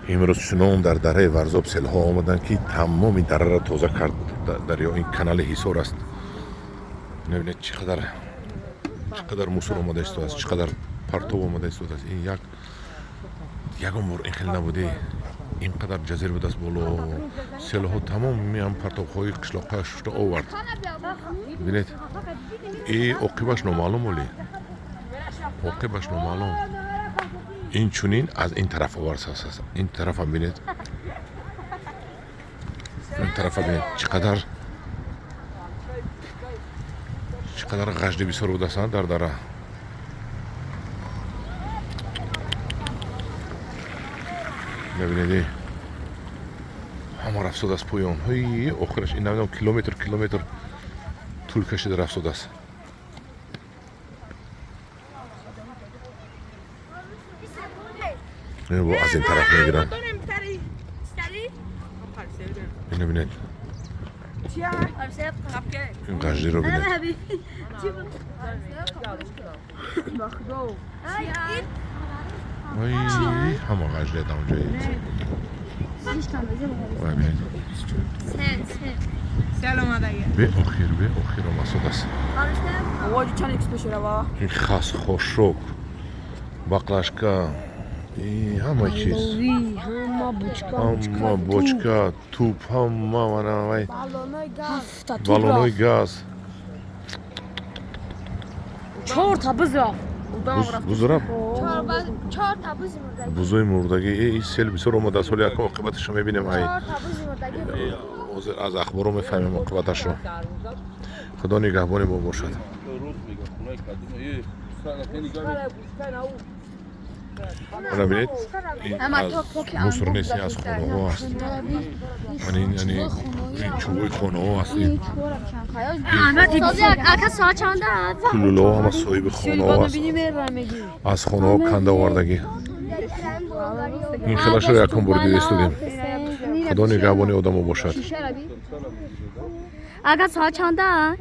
Имрӯз чунон дар дараи Варзоб селҳо омаданд, ки тамоми дараро тоза кард. Дарё ин канали Ҳисор аст. Мебинед, чӣ қадар мусор омада истодааст, чӣ қадар партов омада истодааст. Ин як ягон бор ин хел набуде, ин қадар ҷазир будааст. Боло селҳо тамоми ҳам партовҳои қишлоқҳоя шушта овард. Бинед, и оқибаш номаълум, олӣ оқибаш номаълум. Ин чунин аз ин тараф овард, ин тарафам бинед, ин тарафа бинед, чӣ қадар ғажди бисёр будааст дар дара. Мебинед, ҳама рафтодааст поён. Ҳой, охираш ин намедонам, километр километр тӯл кашида рафтодааст. Аз ин тараф мегирам. Ина бинед, ин ғаждиро бинед. Ой, ҳама ғажди дар онҷои. Ой, бинед, беохир, беохир омасодааст. Ин хас, хошок, баклажка, ҳама чиз, ҳама бочка, туп, ҳама вай, баллонҳои газ. Чорта буз рафт. Буз рафт, бузои мурдагӣ. Э, сел бисёр омадааст. Ҳоли якум оқибаташро мебинем. Ай, ҳозир аз ахборо мефаҳмем оқибаташро. Худо нигаҳбони мо бошад. Ана бинед, ин аз мусор нест, ин аз хонаҳо аст. Яъне ин чӯбои хонаҳо аст. Ин кулулаҳо ҳама соҳиби хонаҳо аст, аз хонаҳо канда овардагӣ. Ин хелашро якум бор дида истодем. Худо нигаҳбони одамо бошад. Ака, соат чанда?